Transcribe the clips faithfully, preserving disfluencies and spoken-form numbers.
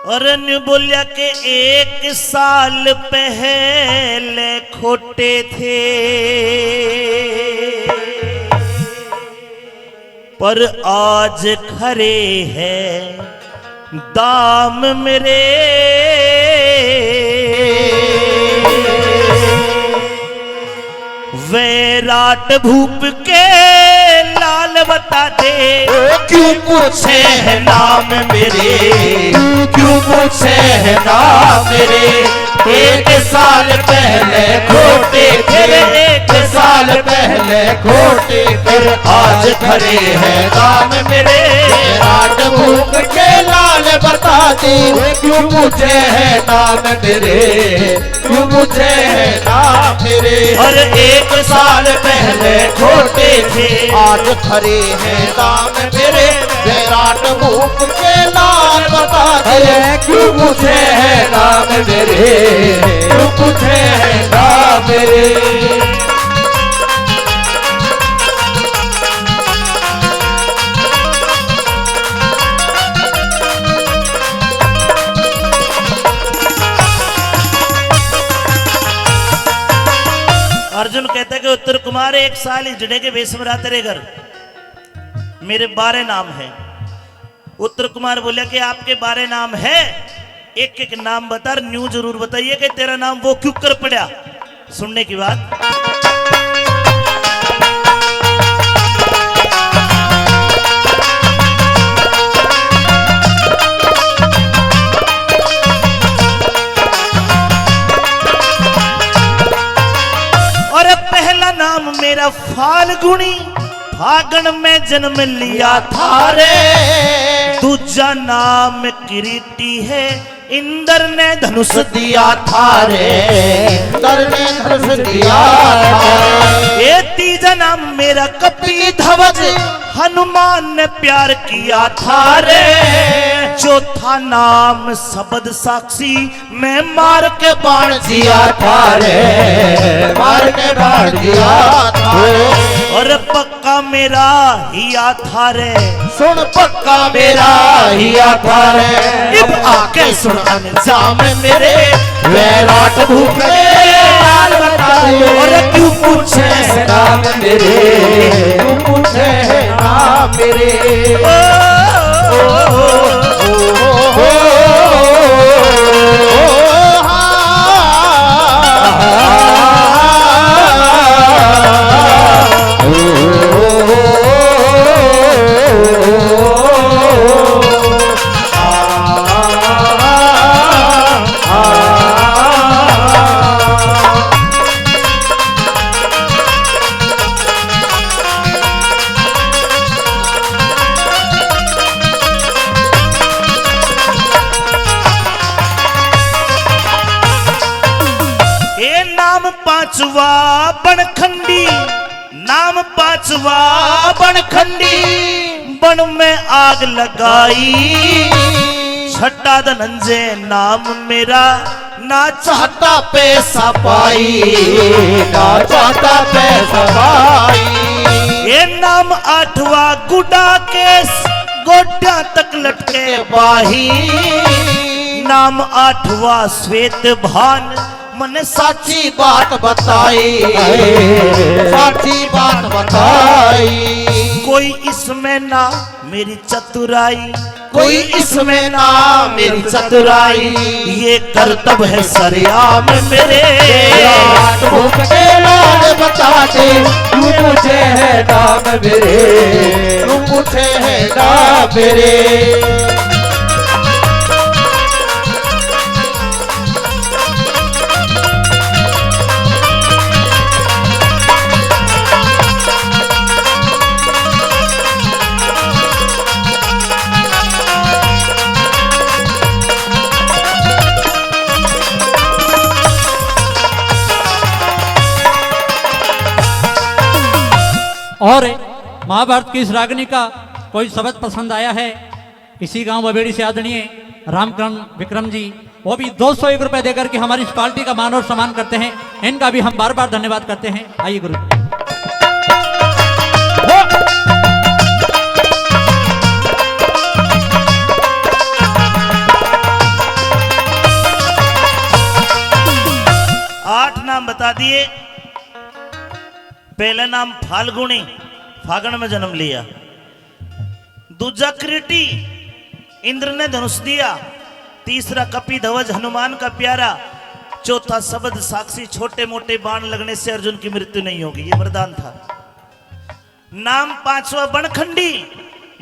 और न्यू बोलिया के एक साल पहले खोटे थे, पर आज खरे हैं दाम मेरे। वैराट भूप के लाल बता दे, ओ क्यों पूछे है नाम मेरे, क्यों पूछे है नाम मेरे। एक साल पहले खोटे थे, एक साल पहले खोटे थे, आज खरे हैं दाम मेरे। वैराट भूप के लाल बता दे, ओ क्यों पूछे है नाम मेरे, क्यों पूछे है नाम मेरे। और एक साल पहले खोटे थे, आज खरे हैं दाम मेरे। वैराट भूप के लाल बता दे, अरे क्यों पूछे है नाम मेरे, क्यों पूछे है नाम मेरे। अर्जुन कहता है कि उत्तर कुमार, एक साल हिजड़े के वेश में रहा तेरे घर, मेरे बारह नाम है। उत्तर कुमार बोला कि आपके बारह नाम है, एक एक नाम बता, और न्यू जरूर बताइए कि तेरा नाम वो क्यों कर पड़ा। सुनने की बात। और पहला नाम मेरा फाल्गुनी, फागण में जन्म लिया था रे। दूजा नाम किरीटी है, इंद्र ने धनुष दिया था रे। इंद्र ने धनुष दिया था। ये तीजा नाम मेरा कपी ध्वज, हनुमान ने प्यार किया था रे। चौथा नाम शब्द साक्षी, मैं मार के बाण जिया था रे, मार के बाण जिया था रे। और पक्का मेरा हिया था रे। सुन पक्का मेरा हिया था रे। इब आके सुन अंजाम मेरे। वैराट भूप के लाल बता दे। और क्यों पूछे है नाम मेरे, क्यों पूछे है नाम मेरे। ओ, ओ, ओ, ओ, ओ, ओ, ओ, हाँ। ए नाम पांचवा बनखंडी, नाम पांचवा बनखंडी, बन में आग लगाई। छठा धनंजय नाम मेरा, ना चाहता पैसा पाई, ना चाहता पैसा पाई। ये नाम आठवां गुडा केस, गोड्या तक लटके बाही। नाम आठवां श्वेत भान, मने साची बात बताई, साची बात बताई। कोई इसमें ना मेरी चतुराई, कोई इसमें ना मेरी चतुराई, ये करतब है सरेआम मेरे। रात भूख के लाल बता दे, क्यों पूछे है नाम मेरे, क्यों पूछे है नाम मेरे। और महाभारत की इस रागनी का कोई शब्द पसंद आया है, इसी गांव बबेड़ी से आदरणीय रामकरण विक्रम जी, वो भी दो सौ एक रुपए देकर के हमारी इस पार्टी का मान और सम्मान करते हैं। इनका भी हम बार बार धन्यवाद करते हैं। आइए गुरु। बता दिए। पहला नाम फाल्गुनी, फागण में जन्म लिया। दूजा क्रीटी, इंद्र ने धनुष दिया। तीसरा कपि ध्वज, हनुमान का प्यारा। चौथा शब्द साक्षी, छोटे मोटे बाण लगने से अर्जुन की मृत्यु नहीं होगी, ये वरदान था। नाम पांचवा बनखंडी,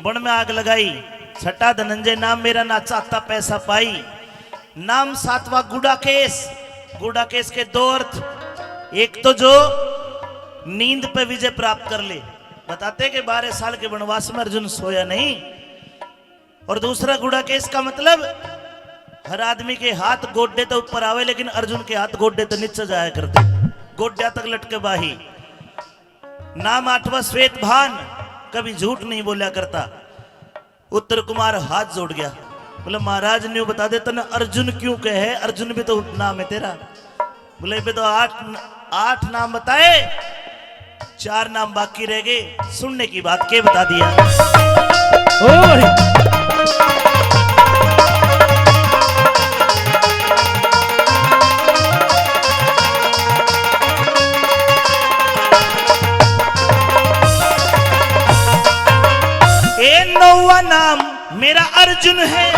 बन में आग लगाई। छठा धनंजय नाम मेरा, ना चाहता पैसा पाई। नाम सातवां गुड़ाकेश, गुड़ाकेश के दो अर्थ, एक तो जो नींद पे विजय प्राप्त कर ले, बताते कि बारह साल के वनवास में अर्जुन सोया नहीं, और दूसरा गुड़ाकेश का मतलब हर आदमी के हाथ गोड्डे तो ऊपर आवे, लेकिन अर्जुन के हाथ गोड्डे तो नीचे जाया करते, गोड्डा तक लटके बाही। नाम आठवां श्वेत भान, कभी झूठ नहीं बोला करता। उत्तर कुमार हाथ जोड़ गया, बोले, महाराज, न्यू बता दे, तने अर्जुन क्यों कहे? अर्जुन भी तो नाम है तेरा। बोले, "इबे तो आठ, आठ नाम बताए, चार नाम बाकी रह गए, सुनने की बात के बता दिया।" ओए! ए नौवा नाम मेरा अर्जुन है,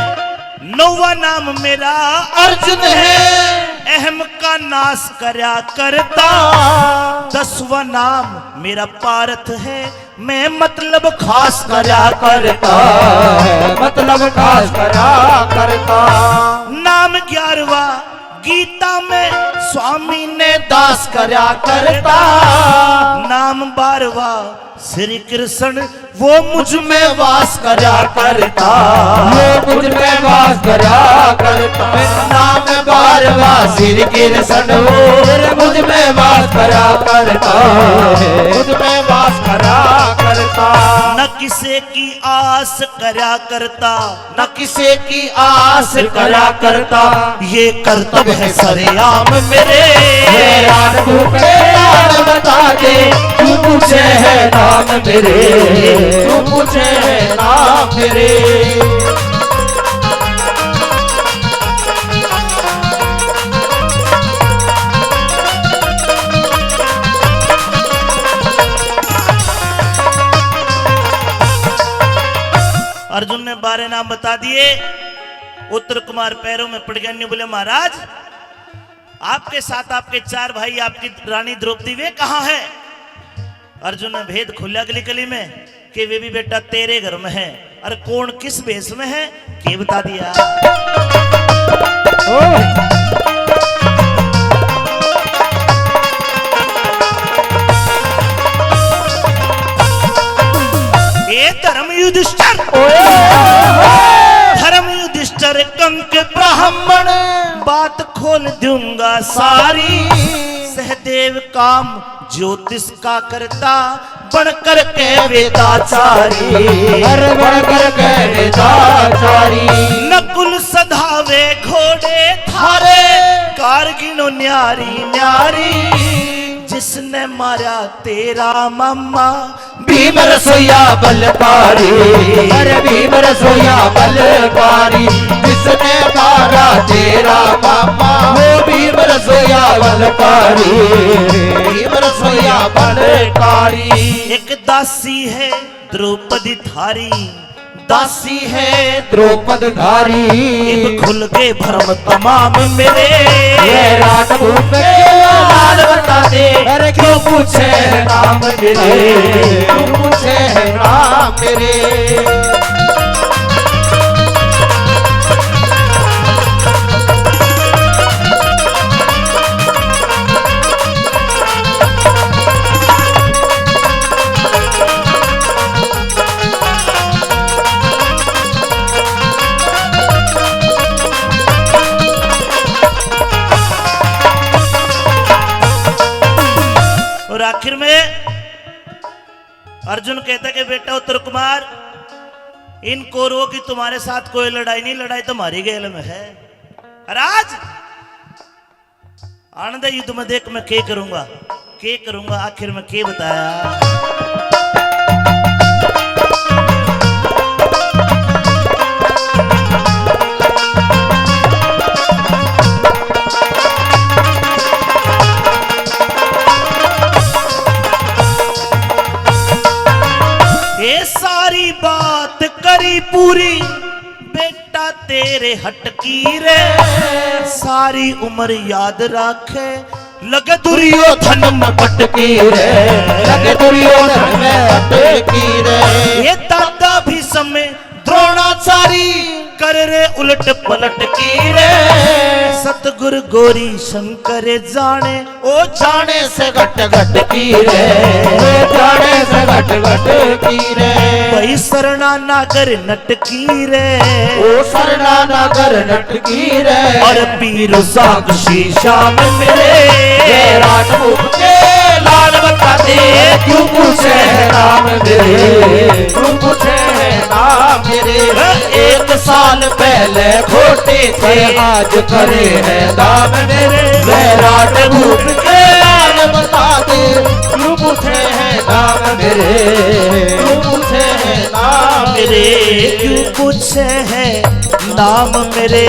नौवा नाम मेरा अर्जुन है। अहम का नाश करया करता। दसवां नाम मेरा पारथ है, मैं मतलब खास करया करता। मतलब खास करया करता। नाम ग्यारहवां गीता में स्वामी ने दास करया करता। नाम बारहवां श्री कृष्ण वो मुझ में वास करया करता। वो मुझ में वास करया करता। नाम बारहवां श्री कृष्ण वो मुझ में वास करया करता। मुझ में वास करया करता। न किसे की आस करया करता। न किसे की आस करया करता। ये करतब है सरेआम मेरे। हैरान हूँ मैं, यार बता दे, क्यों पूछे है नाम मेरे, क्यों पूछे है नाम मेरे। अर्जुन ने बारह नाम बता दिए। उत्तर कुमार पैरों में पड़ गया, न्यू बोले, महाराज, आपके साथ आपके चार भाई, आपकी रानी द्रौपदी, वे कहाँ हैं? अर्जुन ने भेद खोलिया गली गली में कि वे भी बेटा तेरे घर में हैं। अरे कौन किस भेष में है, के बता दिया। ओ! ए धर्म युधिष्ठिर, ओए! धर्म युधिष्ठिर कंक ब्राह्मण, बात खोल दूंगा सारी। सहदेव काम ज्योतिष का करता, बन करके वेदाचारी। अरे बन करके वेदाचारी। नकुल सधावे घोड़े थारे, कार गिनो न्यारी न्यारी। जिसने मारा तेरा मामा, भीम रसोईया बलकारी। अरे भीम रसोईया बलकारी। जिसने मारा तेरा मामा, वो भीम रसोईया बलकारी। भीम रसोईया बलकारी। एक दासी है द्रौपदी थारी। दासी है द्रौपद धारी। इब खुल गए भरम तमाम मेरे। ये रात भूपे लाल बता दे। अरे क्यों पूछे है नाम मेरे, क्यों पूछे है नाम मेरे। और आखिर में अर्जुन कहता कि बेटा उत्तर कुमार, इन कौरवों की तुम्हारे साथ कोई लड़ाई नहीं, लड़ाई तुम्हारी गेल में है। राज, आनंद युद्ध में देख मैं के करूंगा, के करूंगा, आखिर में के बताया। ते हटकी रे, सारी उम्र याद राखे, लगे दुर्योधन में पटकी रे। लगे दुर्योधन में पटकी रे। ये दादा भीष्म में द्रोणाचारी, कर रे उलट पलट की रे। सतगुरु गौरी शंकर जाने, ओ जाने से घट घट की रे। ओ जाने से घट घट की रे। भाई सरना नागर नटकी रे। ओ सरना नागर नटकी रे। और पीर साक्षी श्याम मेरे, वैराट रूप के लाल बता दे, क्यों पूछे है नाम मेरे, क्यों पूछे है नाम मेरे। एक साल पहले खोटे थे, आज खरे हैं दाम मेरे। वैराट रूप के लाल बता दे, क्यों पूछे है नाम मेरे, क्यों पूछे है नाम मेरे, क्यों पूछे है नाम मेरे।